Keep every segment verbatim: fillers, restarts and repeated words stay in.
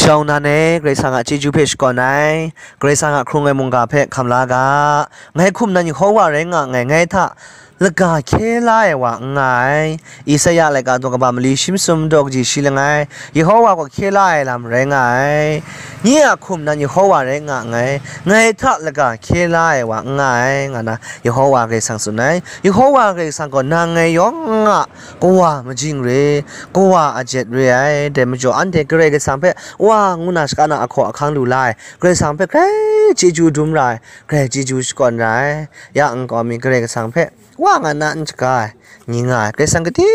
Tau nan e, Karai Kasang a chyeju hpe shakawn ai, Karai Kasang a hkrung ai mungga hpe hkam la ga. Ngai hkum nan Yehova rai nga nngai, ngai hta laga hkye la ai wa n nga ai. Isaya laika daw kaba mali shi masum daw kaji shi langai, Yehova gaw hkye la ai lam rai nga ai. Nye a hkum nan Yehova rai nga nngai, ngai hta laga hkye la ai wa n nga ai, nga na Yehova Karai Kasang tsun ai. Yehova Karai Kasang gaw nang ngai yawng a kawa majing re, kawa ajet re ai. Dai majaw, anhte Karai Kasang hpe wa ngu na shaka na ahkaw ahkang lu la ai, Karai Kasang hpe grai chyeju dum ra ai, grai chyeju shakawn ra ai. Ya nkau mi Karai Kasang hpe wa nga na n shaga ai ni nga ai. Karai Kasang gade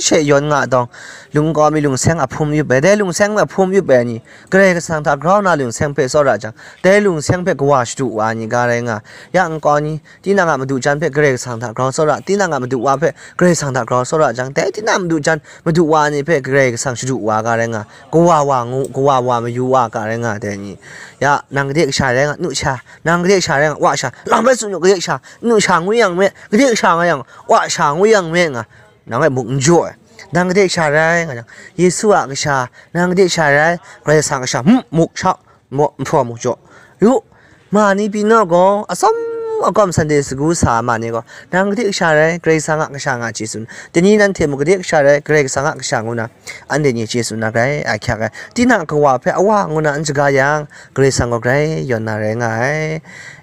she yawn nga dawng, lungkau mi lungseng ahpum yup ai, dai lungseng ahpum yup ai ni, Karai Kasang hta grau na lungseng hpe tsawra jang, dai lungseng hpe kawa shadu wa ai ni ga rai nga. Ya nkau ni, tinang a madu jan hpe Karai Kasang hta grau tsawra, tinang a madu wa hpe Karai Kasang hta grau tsawra jang, dai tinang madu jan, madu wa ni hpe Karai Kasang shadu wa ga rai nga, kawa wa ngu, kawa wa mayu wa ga rai nga, dai ni. Ya, nang gade kasha rai nga, nu sha, nang gade kasha rai nga, wa sha, lang bai tsun u, gade kasha, nu sha ngwi yang me, gade kasha nga yang, wa sha ngwi yang me nga, nang e muk n jaw ai. Nang gade kasha rai nga yang, Yesu a kasha, nang gade kasha rai, Karai Kasang kasha, hmm, muk sha, maw, nhpaw muk jaw. Yu, ma ni pyi naw gaw, atsawm akawm Sunday sagu sa ma ni gaw, nang gade kasha rai, Karai Kasang a kasha nga chye tsun. Dai ni nanhte mung gade kasha rai, Karai Kasang a kasha ngu na, anhte ni chye tsun na grai, a hkyak ai. Tinang a kawa hpe awa ngu na n shaga yang, Karai Kasang gaw grai yawn na rai nga ai.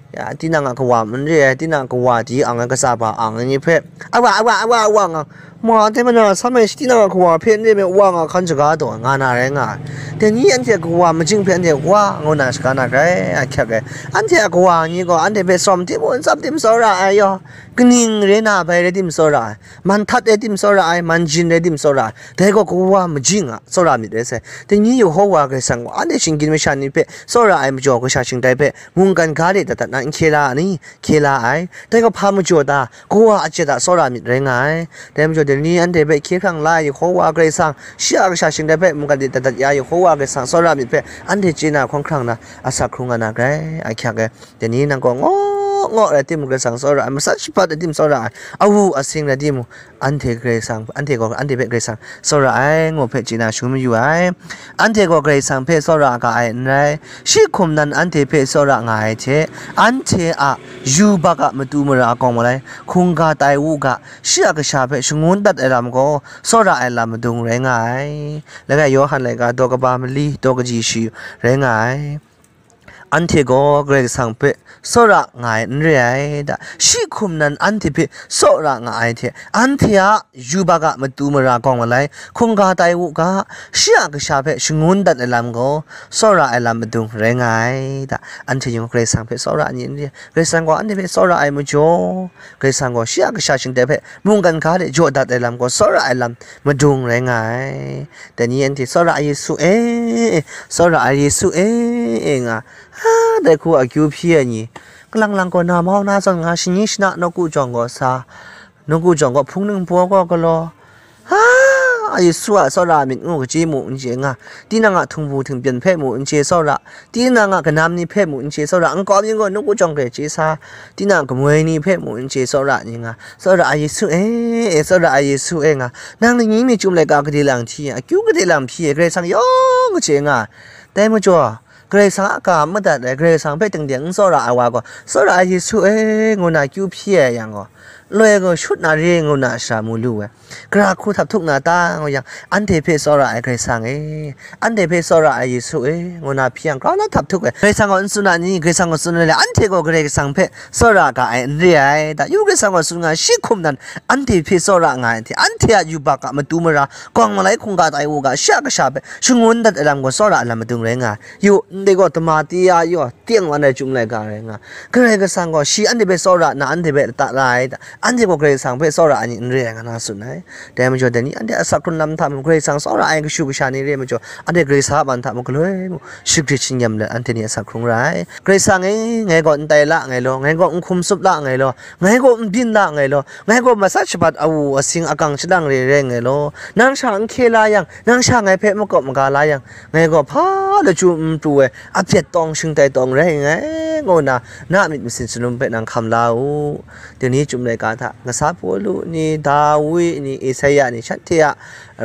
Ya, tinang a kawa n re ai, tinang a kawa di ang ai, katsa ba ang ai ni hpe, awa, awa, awa, awa nga, ma, dai mana, sa mai shi tinang a kawa hpe n re me, wa nga hkan shaga taw, nga na rai nga ai. Dai ni anhte a kawa majing hpe anhte wa ngu na shaga na grai, a hkyak ai. Anhte a kawa ni gaw anhte hpe tsawm tim, n tsawm tim tsawra ai yaw, kaning re na bai rai tim tsawra ai, man htat rai tim tsawra ai, man jin rai tim tsawra ai, dai gaw kawa majing a tsawra myit rai sai. Dai ni Yehova Karai Kasang gaw anhte shinggyim masha ni hpe tsawra ai majaw, kasha shingtai hpe mungkan ga de dat dat na n hkye la ai ni? Hkye la ai. Dai gaw hpa majaw ta, kawa ajet a tsawra myit rai nga ai. Dai majaw, dai ni anhte hpe hkye hkrang la ai Yehova Karai Kasang, shi a kasha shingtai hpe mungkan de dat dat ya ai Yehova Karai Kasang tsawra myit hpe anhte chye na hkawng hkrang na, asak hkrung nga na grai, a hkyak ai. Dai ni nang gaw ngaw ngaw rai timung, Karai Kasang tsawra ai, masat shabat rai timung tsawra ai, awu asing rai timung, anhte Karai Kasang, anhte gaw anhte hpe Karai Kasang tsawra ai, ngu hpe chye na shangun mayu ai. Anhte gaw Karai Kasang hpe tsawra ga ai n rai, shi hkum nan anhte hpe tsawra nga ai hte, anhte a yubak a matu mara kawng malai hkungga tai u ga, shi a kasha hpe shangun dat ai lam gaw, tsawra ai lam madung rai nga ai. Langai Yawhan laika daw kaba mali daw kaji shi rai nga ai. Anhte gaw Karai Kasang hpe tsawra nga ai n re ai da, shi hkum nan anhte hpe tsawra nga ai hte, anhte a yubak a matu mara kawng malai hkungga tai u ga, shi a kasha hpe shangun dat ai lam gaw, tsawra ai lam madung rai nga ai da. Anhte yawng Karai Kasang hpe tsawra ai ni n re ai, Karai Kasang gaw anhte hpe tsawra ai majaw, Karai Kasang gaw shi a kasha shingtai hpe mungkan ga de jaw dat ai lam gaw, tsawra ai lam madung rai nga ai. Dai ni anhte, "Tsawra ai Yesu e, tsawra ai Yesu e," e nga, ha, dai hku akyu hpyi ai ni, kalang lang gaw na mau na zawn nga, shani shana nawku jawng gaw sa, nawku jawng gaw hpung ningbaw gaw galaw, ha, Yesu a tsawra myit ngu kaji mu n chye nga, tinang a htingbu htingpyen hpe mu n chye tsawra, tinang a kanam ni hpe mu n chye tsawra, nkau mi gaw nawku jawng hpe chye sa, tinang a kamoi ni hpe mu n chye tsawra ni nga, "Tsawra ai Yesu e, e, tsawra ai Yesu e," nga, nang ni mi chyum laika gade lang hti, akyu gade lang hpyi, Karai Kasang yawng kaji nga. Dai majaw, Karai Kasang a ga madat ai, Karai Kasang hpe tengdeng n tsawra ai wa gaw, "Tsawra ai Yesu e," ngu na kyu hpyi ai yang gaw, loi gaw shut na re ngu na shara mu lu ai. Gara hku htap htuk na ta ngu yang, anhte hpe tsawra ai Karai Kasang e, anhte hpe tsawra ai Yesu e, ngu na hpyi yang, grau na htap htuk ai. Karai Kasang gaw n tsun a ni? Karai Kasang gaw tsun ai le, anhte gaw Karai Kasang hpe tsawra ga ai n re ai. Da, yu Karai Kasang gaw tsun nga, shi hkum nan anhte hpe tsawra nga ai hte, anhte a yubak a matu mara kawng malai hkungga tai u ga, shi a kasha hpe shangun dat ai lam gaw, tsawra ai lam madung rai nga ai. Yu, ndai gaw tama ti ya yaw, teng wan ai chyum laika rai nga, Karai Kasang gaw shi anhte hpe tsawra nna anhte hpe lata la ai da, anhte gaw Karai Kasang hpe tsawra ai ni n re ai, nga na tsun ai. Dai majaw, dai ni anhte a asak hkrun lam hta mung, Karai Kasang tsawra ai kashu kasha ni re ai majaw, anhte Karai Kasa a man hta mung galoi mung shagrit shingyam let anhte ni asak hkrung ra ai. Karai Kasang e, ngai gaw n tai la nngai law, ngai gaw n hkum tsup la nngai law, ngai gaw n byin la nngai law, ngai gaw masat shabat awu asing akang shalang re rai nngai law, nang sha n hkye la yang, nang sha ngai hpe makawp maga la yang, ngai gaw hpa lachyum n pru ai, apyet tawng shingtai tawng rai nngai. ngu nna, na myit masin shalum hpe nang hkam la u. Dai ni chyum laika hta, kasa Pawlu ni, Dawi ni, Esaia ni, shanhte a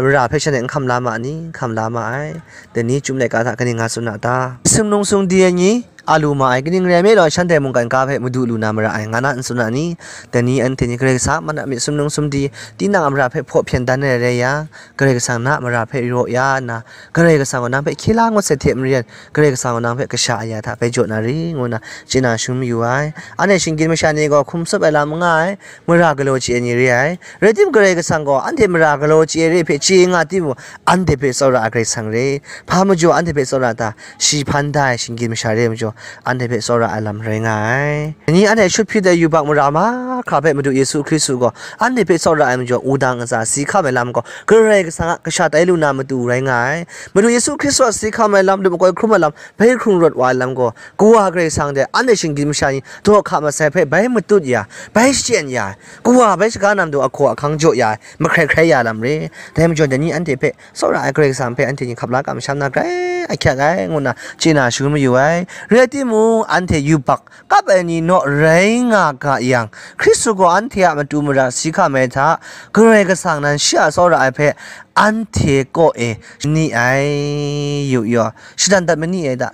mara hpe shanhte n hkam la ma ni? Hkam la ma ai. Dai ni chyum laika hta kaning nga tsun a ta? Sumnung sumdi ai ni a lu ma ai, kaning rai nme law, shanhte mungkan ga hpe madu lu na mara ai, nga na n tsun a ni? Dai ni anhte ni Karai Kasang a man a myit sumnung sumdi, tinang a mara hpe hpaw hpyen dan ai rai yang, Karai Kasang na a mara hpe raw ya nna, Karai Kasang gaw nang hpe hkye la ngut sai hte maren, Karai Kasang gaw nang hpe kasha aya hta bai jaw na ri, ngu nna chye na shangun mayu ai. Anhte shinggyim masha ni gaw hkum tsup ai lam n nga ai, mara galaw chye ai ni re ai. Rai tim, Karai Kasang gaw anhte mara galaw chye ai re hpe chye nga timung, anhte hpe tsawra ai Karai Kasang re. Hpa majaw anhte hpe tsawra ta? Shi hpan da ai shinggyim masha re ai majaw, anhte hpe tsawra ai lam rai nga ai. Ni anhte shut hpyi ai yubak mara mahkra hpe Madu Yesu Hkristu gaw anhte hpe tsawra ai majaw, wudang ntsa si hkam ai lam gaw, Karai Kasang a kasha tai lu na matu rai nga ai. Madu Yesu Hkristu a si hkam ai lam, lup makoi hkrum ai lam, bai hkrung rawt wa ai lam gaw, Kawa Karai Kasang de anhte shinggyim masha ni daw hka masai hpe bai matut ya, bai shachyen ya ai, Kawa bai shaga na matu ahkaw ahkang jaw ya ai, mahkrai hkrai ya lam re. Dai majaw, dai ni anhte hpe tsawra ai Karai Kasang hpe anhte ni hkap la kamsham na grai ahkyak ai, ngu nna chye na shangun mayu ai. Rai timung, anhte yubak kap ai ni naw rai nga ga yang, Hkristu gaw anhte a matu mara si hkam ai hta, Karai Kasang nan shi a tsawra ai hpe anhte kaw e ni ai, yu yaw, shadan dat ma ni ai ta?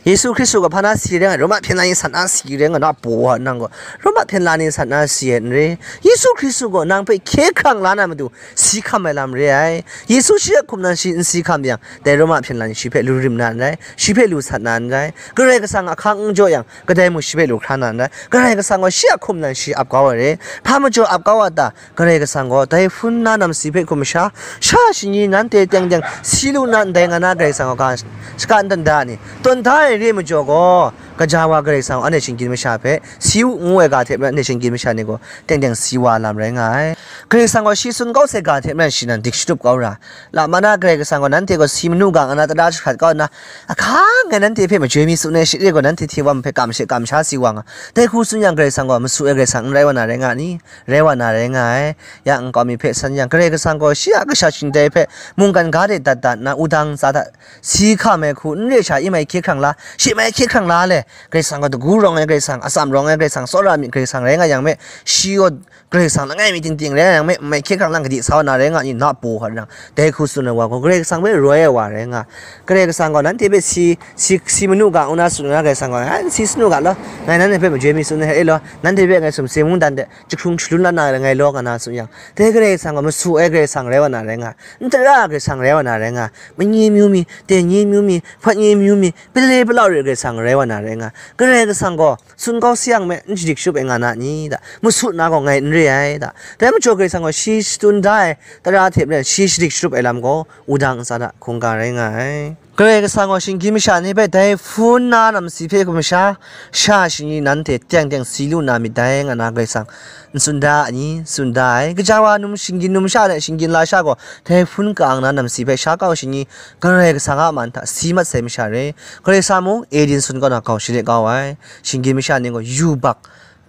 Yesu Hkristu gaw hpa na si rai nga, Roma hpyen la ni sat na si rai nga, na paw wa nang gaw, Roma hpyen la ni sat na si ai n re. Yesu Hkristu gaw nang hpe hkye hkrang la na matu si hkam ai lam re ai. Yesu shi a hkum nan shi n si hkam yang, dai Roma hpyen la ni shi hpe lu rim na n rai, shi hpe lu sat na n rai. Karai Kasang a hkang n jaw yang, kadai mung shi hpe lu hkra na n rai. Karai Kasang gaw shi a hkum nan shi ap kau ai re. Hpa majaw ap kau a ta? Karai Kasang gaw dai hpun na namsi hpe hkum sha, sha shani nanhte teng teng si lu na ndai nga na Karai Kasang gaw ga shaka n tawn da ni? Tawn da ai re majaw gaw, gaja wa Karai Kasang gaw anhte shinggyim masha hpe si u ngu ai ga hte maren anhte shinggyim masha ni gaw teng teng si wa lam rai nga ai. Karai Kasang gaw shi tsun kau sai ga hte maren shi nan dik shatup kau ra. Lama na Karai Kasang gaw nanhte gaw si manu ga nga na tara jahkrat kau nna, ahkang e nanhte hpe majoi mi tsun ai share gaw nanhte hte wa hpe kam she kam sha si wa nga. Dai hku tsun yang Karai Kasang gaw masu ai Karai Kasang n rai wa na rai nga ni? Rai wa na rai nga ai. Ya nkau mi hpe san yang, Karai Kasang gaw shi a kasha shingtai hpe mungkan ga de dat dat nna, wudang ntsa hta si hkam ai hku n re sha, i mai hkye hkrang la, shi mai hkye hkrang la le, Karai Kasang gaw dagu rawng ai Karai Kasang, atsam rawng ai Karai Kasang, tsawra myit Karai Kasang rai nga yang me, shi gaw Karai Kasang langai mi ting ting rai nga yang me, mai hkye hkrang lang kadi sa wa na rai nga ni, na paw hkawt nang, dai hku tsun ai wa gaw Karai Kasang hpe roi ai wa rai nga. Karai Kasang gaw nanhte hpe si, si, si manu ga ngu na tsun na Karai Kasang gaw, "Hai, n si sanu ga law, ngai nanhte hpe majoi mi tsun ai e law, nanhte hpe ngai sumsing mungdan de jahkrung shalun la na ngai law," nga na tsun yang, dai Karai Kasang gaw masu ai Karai Kasang rai wa na rai nga, n tara ai Karai Kasang rai wa na rai nga, manyi myu mi, dai ni myu mi, hpawt ni myu mi, pale palau re ai Karai Kasang rai wa na rai nga, Karai Kasang gaw tsun kau sayang me, n shadik shatup ai nga na ni da? Masu na gaw ngai n re ai da. Dai majaw Karai Kasang gaw shi shadun da ai tara hte maren shi shadik shatup ai lam gaw, wudang ntsa hta hkungga rai nga ai. Karai Kasang gaw shinggyim masha ni hpe dai hpun na namsi hpe hkum sha, sha shani nanhte teng teng si lu na myit dai, nga na Karai Kasang n tsun da ai ni? Tsun da ai. Gaja wa num, shinggyim numsha hte shinggyim lasha gaw dai hpun ka-ang na namsi hpe sha kau shani, Karai Kasang a man hta si mat sai masha re. Karai Kasang mung Eden sun kaw na gau shade kau ai. Shinggyim masha ni gaw yubak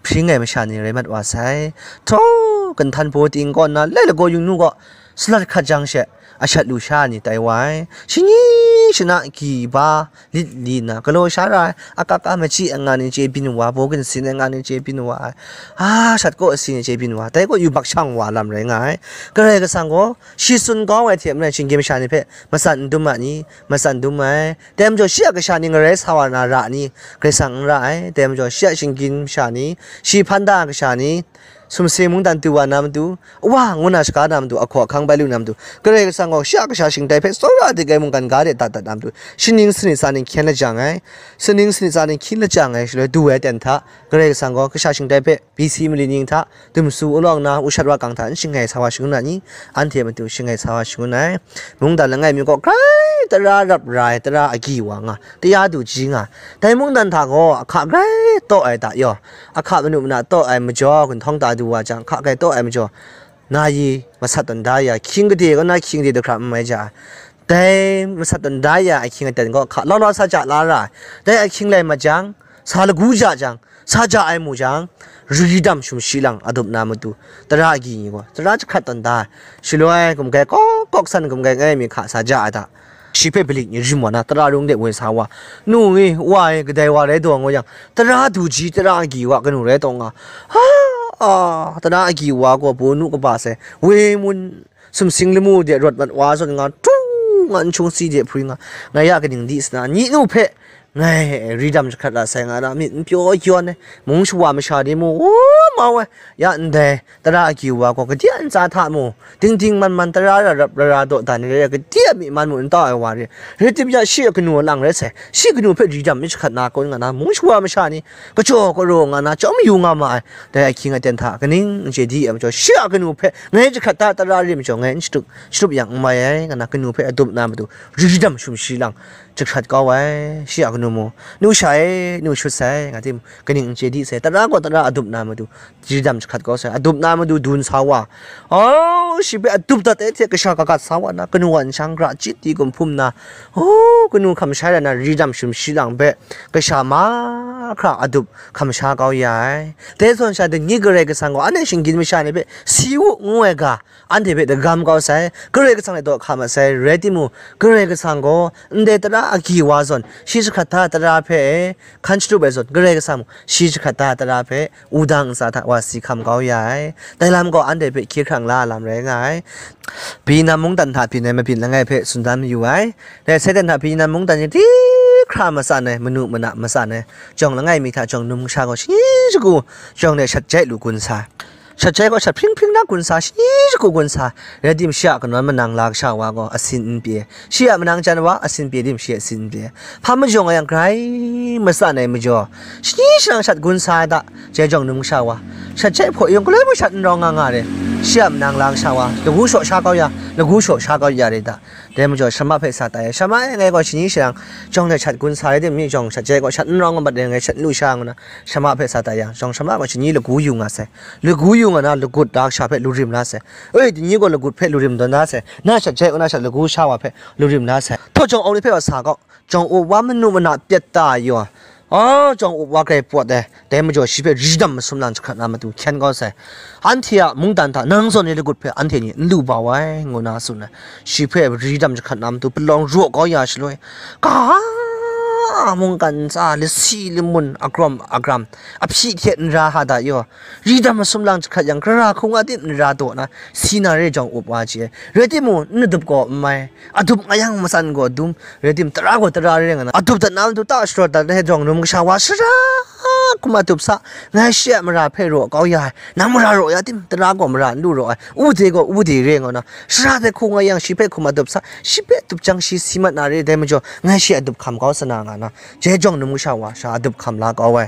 hpring ai masha ni rai mat wa sai. Htaw, kanhtan baw ting kaw nna, lai lagaw yung nu gaw salat hkat jang she, ashat lu sha ni tai wa ai. Shani shana gyi ba lit li nna, galaw sha ra ai, akaka machyi ai nga ni chye byin wa, baw ginsin ai nga ni chye byin wa ai, a, shat kaw asi ni chye byin wa, dai gaw yubak shang wa lam rai nga ai. Karai Kasang gaw shi tsun kau ai hte maren shinggyim masha ni hpe matsan n dum a ni? Matsan dum ai. Dai majaw shi a kasha ni ngarai sa wa na ra ni? Karai Kasang n ra ai. Dai majaw shi a shinggyim masha ni, shi hpan da ai kasha ni, sumsing mungdan du wa na matu, wa ngu na shaga na matu, ahkaw ahkang bai lu na matu, Karai Kasang gaw shi a kasha shingtai hpe tsawra dik ai mungkan ga de dat dat na matu, shaning sanit tsa ning hkyen lajang ai, saning sanit tsa ning hkyin lajang ai shaloi du ai ten hta, Karai Kasang gaw kasha shingtai hpe B C mali ning hta dumsu ulawng na, ushat wakang hta n shangai sa wa shangun a ni? Anhte matu shangai sa wa shangun ai. Mungdan langai mi gaw grai tara rap ra ai, tara agyi wa nga, taya du ji nga, dai mungdan hta gaw ahka grai taw ai ta yaw, ahka manu mana taw ai majaw, gunhtawng ta du wa jang, ahka grai taw ai majaw, na yi masat tawn da ya, hkying gade kaw na hkying gade dahkra n mai ja ai. Dai masat tawn da ya ahkying aten gaw hka law law sa ja la ra ai. Dai ahkying lai mat jang, sa lagu ja jang, sa ja ai mu jang, ri dam shum shi lang adup na matu, tara agyi ni gaw tara jahkrat tawn da ai. Shaloi gumgai kawk kawk san gumgai ngai mi hka sa ja ai ta? Shi hpe balik ni rim wa na, tara rung de woi sa wa, nu e, wa e, kadai wa rai taw nga yang, tara du ji, tara agyi wa kanu rai taw nga, ha, a, tara agyi wa gaw bu nu kaba sai, woi mun, sumsing lamu de rawt mat wa zawn nga, htu nga, n hkyung si de hpri nga, ngai ya kaning di sa na, nyi nu hpe, ngai ri dam jahkrat la sai nga na, myit n pyaw yawn ai, mung shawa masha ni mu, u, mau ai, ya ndai, tara agyi wa gaw, kade a ntsa hta mu, ting ting man man, tara ra rap ra ra daw dan ni rai, kade a myi man mu n tau ai wa re, rai tim ya, shi a kanu a lang rai sai, shi kanu hpe ri dam myit jahkrat na kun nga na, mung shawa masha ni, kachyaw karaw nga na, chyawm yu nga ma ai, dai ahkying aten hta, kaning n chye di ai majaw, shi a kanu hpe, ngai jahkrat da tara rim majaw, ngai n shatup, shatup yang n mai ai, nga na, kanu hpe adup na matu, ri dam shum shi lang, jahkrat kau ai, shi a kanu mu, nu sha e, nu shut sai, nga tim, kaning n chye di sai, tara gaw tara adup na matu, ri dam jahkrat kau sai, adup na matu dun sa wa, oh, shi hpe adup dat ai hte kasha kagat sa wa na, kanu wa nshang gra chyit di gumhpum na, oh, kanu hkam shai ra na, ri dam shum shi lang hpe, kasha mahkra adup hkam sha kau ya ai. Dai zawn sha, dai ni Karai Kasang gaw, anhte shinggyim masha ni hpe si u, ngu ai ga, anhte hpe dagam kau sai, Karai Kasang hte daw hka mat sai, rai timung, Karai Kasang gaw ndai tara agyi wa zawn, shi jahkrat da tara hpe hkan shatup ai zawn, Karai Kasang mung shi jahkrat da tara hpe wudang ntsa hta wa si hkam kau ya ai. Dai lam gaw anhte hpe hkye hkrang la ai lam rai nga ai. Bina mungdan hta byin ai mabyin langai hpe tsun dan mayu ai. Dai Satan hta bina mungdan ni hti hkra matsan ai, manu mana matsan ai, jawng langai mi hta jawng num kasha gaw shani shagu jawng de shat jai lu gun sa ai. Shat jai gaw shat hpring hpring na gun sa, shani shagu gun sa, rai tim shi a kanawn manang la kasha wa gaw asin n pye, shi a manang jan wa asin pye tim shi asin n pye, hpa majaw nga yang grai matsan ai majaw, shani shanang shat gun sa ai da, jai jawng num kasha wa, shat jai hpaw yung galoi mashat n rawng nga nga re, shi a manang la kasha wa, lagu shaw sha kau ya, lagu shaw sha kau ya re da, dai majaw shama hpe sa tai ai, shama e ngai gaw shani shanang jawng de shat gun sa rai tim, mi jawng shat jai gaw shat n rawng nga mat re, ngai shat n lu sha ngu na, shama hpe sa tai yang, jawng shama gaw shani lagu yu nga sai. Lagu yu nga na, lagut da kasha hpe lu rim la sai. Oi, dai ni gaw lagut hpe lu rim tawn da sai. Na shat jai gaw na shat lagu sha wa hpe lu rim la sai. Htaw jawng up ni hpe wa sa gaw, jawng up wa manu mana pyat ta yaw, a, jawng up wa grai pawt ai. Dai majaw shi hpe ri dam masum lang jahkrat na matu hkyen kau sai. Anhte a mungdan hta nang zawn ni lagut hpe anhte ni n lu bau ai, ngu na tsun ai. Shi hpe ri dam jahkrat na matu palawng raw kau ya shaloi, ga, mungkan ntsa, lasi lamun, agrawm agam, ahpyi hte n ra ha da yaw, ri dam masum lang jahkrat yang, gara hkung a tim n ra taw na, si na re jawng up wa chye. Rai timung, n adup gaw n mai, adup nga yang matsan gaw dum, rai tim, tara gaw tara re nga na, adup dat na matu ta sharawt dat ai jawng num kasha wa sara hkum adup sa, ngai shi a mara hpe raw kau ya ai, nang mara raw ya tim, tara gaw mara n lu raw ai, u de gaw u de re nga na, sara de hku nga yang shi hpe hkum adup sa, shi hpe dup jang shi si mat na re, dai majaw ngai shi adup hkam kau sa na nga na, jai jawng num kasha wa sha adup hkam la kau ai.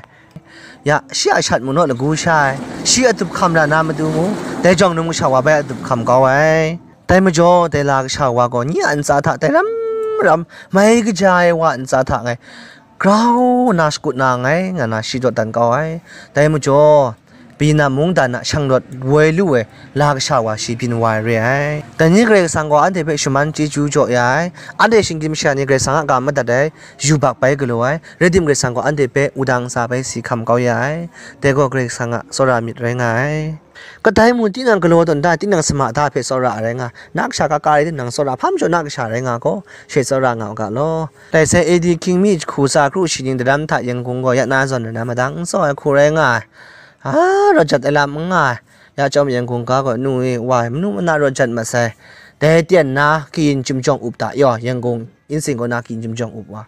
Ya, shi a shat mung naw lagu sha ai, shi adup hkam ra na matu mu, dai jawng num kasha wa bai adup hkam kau ai. Dai majaw, dai la kasha wa gaw, nye a ntsa hta dai ram ram, mai kaja ai wa a ntsa hta ngai grau na shakut na nngai, nga na shi dawdan kau ai. Dai majaw, Bina mungdan a shanglawt woi lu ai la kasha wa shi byin wa ai re ai. Dai ni Karai Kasang gaw anhte hpe shaman chyeju jaw ya ai. Anhte shinggyim masha ni Karai Kasang a ga madat ai, yubak bai galaw ai. Rai tim, Karai Kasang gaw anhte hpe wudang ntsa bai si hkam kau ya ai. Dai gaw Karai Kasang a tsawra myit rai nga ai. Kadai mung tinang galaw tawn da, tinang sama da hpe tsawra rai nga, na kasha ka ka rai timung, tsawra hpa majaw na kasha rai nga gaw, she tsawra nga u ga law. Dai sai A D hkying mi jahku tsa kru shi ning daram hta Yangon gaw ya na zawn rai na madang n tsaw ai hku rai nga ai. A, rawt jat ai lam n nga ai. Ya chyawm Yangon ga gaw nu e, wa e, manu mana rawt jat mat sai. Dai tyen na kayin chyum jawng up da yaw, Yangon insing kaw na kayin chyum jawng up wa.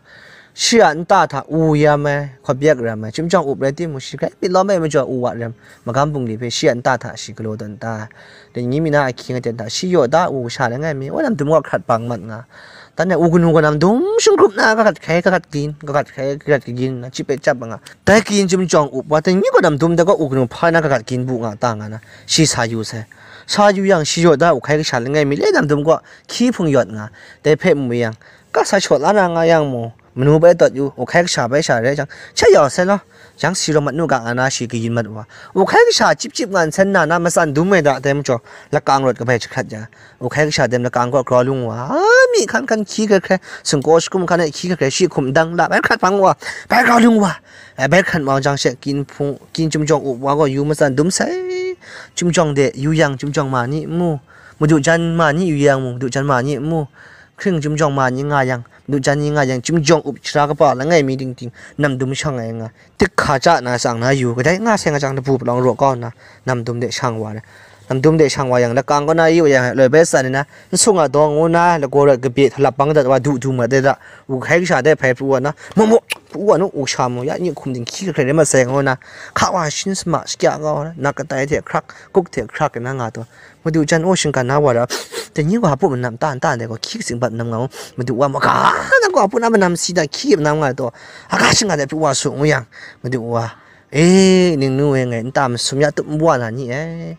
Shi a nta hta u yam ai, hkawt byak ram ai, chyum jawng up rai timung, shi grai myit lawm ai majaw u wa rem, magam bungli hpe shi a nta hta shi galaw tawn da ai. Dai ni mi na ahkying aten hta shi yaw da u sha langai mi, woi, namdum gaw hkrat bang mat nga. Dan e u kanu gaw namdum shingkrup na, kagat hkai, kagat gin, kagat hkai, kagat kagyin na, chyip e chyap nga. Dai kayin chyum jawng up wa, dai ni gaw namdum dai gaw u kanu hpa na kagat gyin bu nga ta nga na, shi sa yu sai. Sa yu yang, shi yaw da u hkai kasha langai mi le namdum gaw hkyi hpung yawt nga, dai hpe mu yang, ka sa shaw la na nga yang mu, manu bai tawt yu, u hkai kasha bai sha rai jang, hkye yau sai law, yang si rawng mat nu ga nga na shi kayin mat wa. U hkai kasha chyip chyip nga nsen na na matsan dum ai da, dai majaw, lakang rawt kabai jahkrat ya. U hkai kasha dem lakang kaw grau lung wa, a, myi hkan hkan hkyi hkrai hkrai, singkaw shakum hkan e hkyi hkrai hkrai, shi hkum dang la, bai hkrat bang wa, bai grau lung wa. Ai, bai hkrat mau jang she, kayin hpung, kayin chyum jawng up wa gaw yu matsan dum sai. Chyum jawng de yu yang, chyum jawng ma ni n mu, madu jan ma ni yu yang mung, madu jan ma ni n mu. Hpring chyum jawng ma ni nga yang, madu jan ni nga yang, chyum jawng up shara kaba langai mi ting ting, nam dum shang ai nga, tik hka ja na tsang na yu, kadai nga seng a jang dabu palawng raw kau nna, nam dum de shang wa ai. Nam dum de shang wa yang, lakang kaw na yu yang, loi bai tsan nna, n sung a dawng ngu na, lagaw rawt kabye htalap bang dat wa, du du mat de da, u hkai kasha de hpai pru wa na, maw maw, pru wa nu, u sha mu, ya, ni hkum ting hkyi hkrai rai masai ngu na, hka wa shin sama, shakya kau na, nak katai hte hkrak, kuk hte hkrak na nga taw, madu jan o shinggan na wa ra, dai ni wa hpu manam ta nta ndai gaw, hkyi katsing bat manam nga u, madu wa maga na gaw, hpu na manam si da, hkyi manam nga taw, aga shinggan ai pru wa su ngu yang, madu wa, e, ningnu e ngai nta masum ya tup nwa na ni e.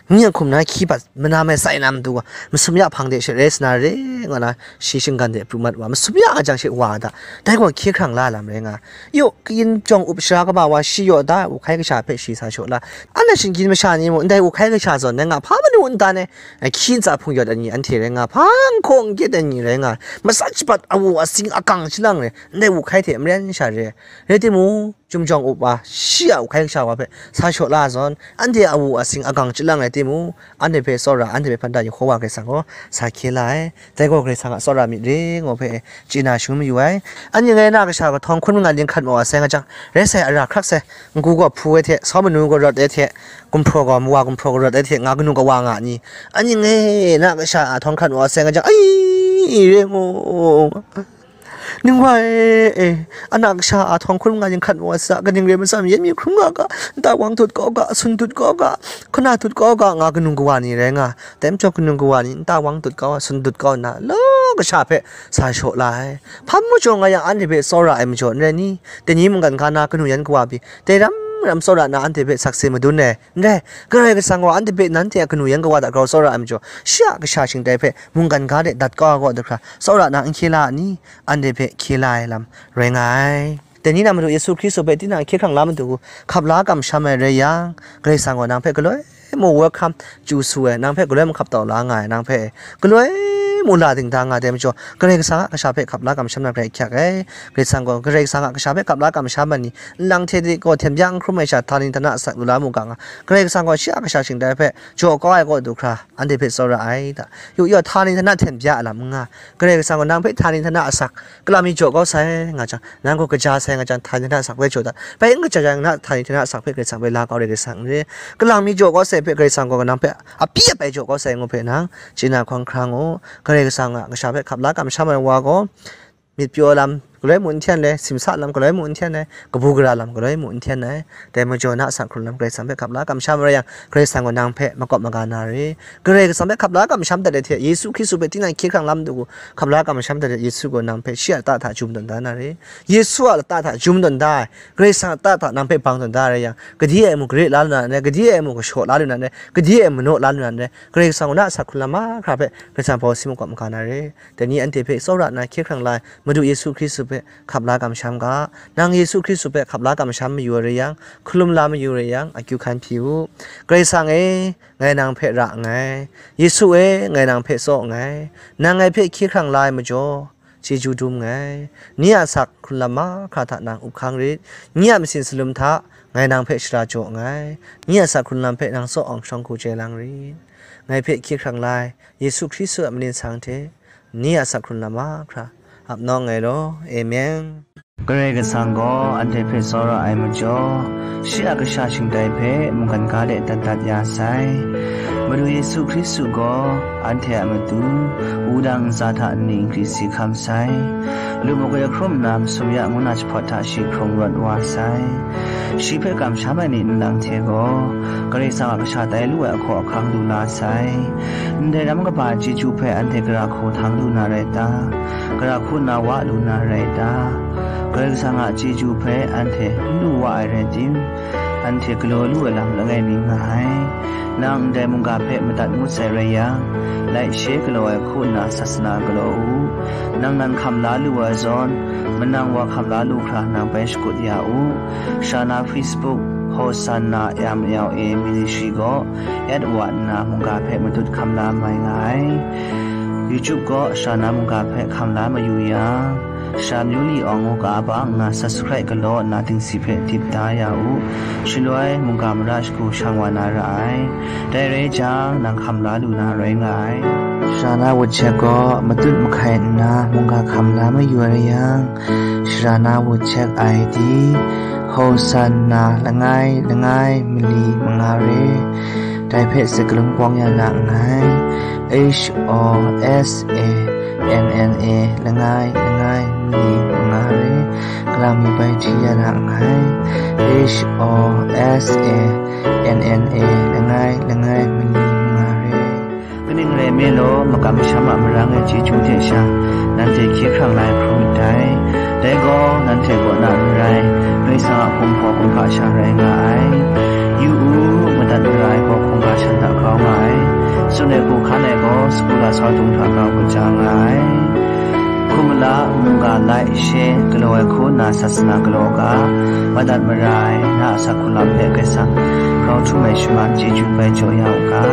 Ni a hkum na hkyi bat manam ai sai na matu gaw, masum ya hpang de she rai sa na re, nga na shi shinggan de pru mat wa, masum ya a jang she wa da, dai gaw hkye hkrang la lam rai nga. Yu, kayin jawng up shara kaba wa shi yaw da, u hkai kasha hpe shi sa shaw la. Anhte shinggyim masha ni mung, ndai u hkai kasha zawn dai nga, hpa manu n dan ai, hkyi ntsa hpung yawt ai ni anhte rai nga, hpa n hkaw n gyet ai ni rai nga, matsat shabat awu asing agang chyalang re, ndai u hkai hte maren sha re, rai timung, Chyum jawng up wa, shi a u hkai kasha wa hpe sa shaw la zawn, anhte a wu a sing agang chyalang ai timung, anhte hpe tsawra, anhte hpe hpan da Yehowa Karai Kasang gaw sa hkye la ai. Dai gaw Karai Kasang a tsawra myit re, ngu hpe chye na shangun mayu ai. Anhte ngai na kasha gahtawng hkun mangan yin hkat maw a sai nga jang, rai sai, ara hkrak sai, n-gu gaw hpu ai hte, sau manu gaw rawt ai hte, gumhpraw gaw mawa gumhpraw gaw rawt ai hte, nga kanu kawa nga ni, anhte ngai na kasha a htawng hkat maw a sai nga jang, ai, re ngu. Ningwa e, e, a na kasha a htawng hkrum nga yin hkat wa sa, kaning re masam yen mi hkrum nga ga, nta wang tut kau ga, sun tut kau ga, hkuna tut kau ga, nga kanung kawa ni rai nga, dai majaw kanung kawa ni nta wang tut kau, sun tut kau nna, law kasha hpe sa shaw la ai. Hpa majaw nga yang anhte hpe tsawra ai majaw n rai ni? Dai ni mungkan ga na kanu yan kawa pyi, dai ram ram tsawra nna anhte hpe sakse madun ai, n rai, Karai Kasang gaw anhte hpe nanhte a kanu yan kawa hta grau tsawra ai majaw, shi a kasha shingtai hpe mungkan ga de dat kau ai kaw da hkra, tsawra na n hkye la a ni? Anhte hpe hkye la ai lam rai nga ai. Dai ni na Madu Yesu Hkristu hpe tinang hkye hkrang la matu hku hkap la kamsham ai rai yang, Karai Kasang gaw nang hpe galoi mu welcome chyu su ai, nang hpe galoi mu hkap tau la nga ai, nang hpe galoi mu la dingda nga ai dai majaw, Karai Kasang a kasha hpe hkap la kamsham na grai hkyak ai. Karai Kasang gaw, Karai Kasang a kasha hpe hkap la kamsham ai ni, nlang hte de gaw hten bya n hkrum ai sha, htani htana asak lu la mu ga nga, Karai Kasang gaw shi a kasha shingtai hpe jaw kau ai kaw du hkra, anhte hpe tsawra ai ta. Yu yaw, htani htana hten bya a lam n nga, Karai Kasang gaw nang hpe htani htana asak, kalang mi jaw kau sai nga jang, nang gaw kaja sai nga jang, htani htana asak hpe jaw dat. Bai n kaja yang, na htani htana asak hpe Karai Kasang hpe la kau re, Karai Kasang re. Kalang mi jaw kau sai hpe Karai Kasang gaw nang hpe apyi apai jaw kau sai ngu hpe nang chye na hkawng hkra ngu. Karai Kasang a kasha hpe hkap la kamsham ai wa gaw, myit pyaw lam galoi mu n hten le, simsa lam galoi mu n hten ai, kabu gara lam galoi mu n hten ai, dai majaw na asak hkrung lam Karai Kasang hpe hkap la kamsham rai yang, Karai Kasang gaw nang hpe makawp maga na re. Karai Kasang hpe hkap la kamsham dat ai hte, Yesu Hkristu hpe tinang hkye hkrang la matu hku hkap la kamsham dat ai Yesu gaw nang hpe shi a lata hta jum tawn da na re. Yesu a lata hta jum tawn da ai, Karai Kasang a lata hta nang hpe bang tawn da rai yang, gade e mu gare la lu na re, gade e mu gashaw la lu na re, gade e mu naw la lu na re, Karai Kasang gaw na asak hkrung lam mahkra hpe Karai Kasang baw si makawp maga na re. Dai ni anhte hpe tsawra nna hkye hkrang la ai Madu Yesu Hkristu hpe hkap la kamsham ga. Nang Yesu Hkristu hpe hkap la kamsham mayu ai rai yang, hkalum la mayu ai rai yang, akyu hkan hpyi u. Karai Kasang e, ngai nang hpe ra nngai. Yesu e, ngai nang hpe tsaw nngai. Nang ngai hpe hkye hkrang la ai majaw, chyeju dum nngai. Ni a asak hkrung lam mahkra hta nang up hkang rit. Ni a masin salum hta ngai nang hpe shara jaw nngai. Ni a asak hkrung lam hpe nang tsaw awng shawng hku chye lang rit. Ngai hpe hkye hkrang la ai Yesu Hkristu a manin sang hte, ni a asak hkrung lam mahkra ap nawng ai law. Amen. Karai Kasang gaw anhte hpe tsawra ai majaw, shi a kasha shingtai hpe mungkan ga de dat dat ya sai. Madu Yesu Hkristu gaw anhte a matu wudang ntsa hta nni nkri si hkam sai. Lupmuk e hkrum nna masum ya ngu na jahpawt hta shi hkrung rawt wa sai. Shi hpe kamsham ai ni nlang hte gaw, Karai Kasang a kasha tai lu ai ahkaw ahkang lu la sai. Ndai ram kaba chyeju hpe anhte gara hku htang lu na rai ta? Gara hku na wa lu na rai ta? Karai Kasang a chyeju hpe anhte n lu wa ai rai tim, anhte galaw lu ai lam langai mi nga ai. Nang ndai mungga hpe madat ngut sai rai yang, laishe galaw ai hku nna sasana galaw u. Nang nan hkam la lu ai zawn, manang wa hkam la lu hkra nang bai shakut ya u. Shana Facebook, Hosanna M L A Ministry gaw at wa nna mungga hpe matut hkam la mai nga ai. YouTube gaw Shana mungga hpe hkam la mayu yang, Sha Myu Li Awng ngu ga ba nna subscribe galaw nna dingsi hpe dip da ya u. Shaloi mungga mara shagu shang wa na ra ai. Dai rai jang, nang hkam la lu na rai nga ai. Sara na wut shek gaw matut mahkai nna mungga hkam la mayu ai rai yang, sara na wut shek ai di, Hosanna langai langai mali manga re, dai hpe sakalun pawng ya na nngai. H O S A N N A langai langai mali manga re, kalang mi bai hti ya na nngai. H O S A N N A langai langai mali manga re. Kaning rai nme law, makam masham a marang e chyeju hte sha, nanhte hkye hkrang la ai hkrum ndai. Dai gaw, nanhte kaw na n rai, Karai Kasang a hpung hpaw hpung hpa sha rai nga ai. Yu u, madat mara ai gaw hkungga shan hta grau nga ai. Tsun ai hku hkan ai gaw, sagu lasau dung hta grau kaja nga ai. Hkum mala, mungga lai, she, galaw ai hku nna sasana galaw u ga, madat mara ai, na a asak hku lam hpe Karai Kasang grau htum ai shaman chyeju bai jaw ya u ga.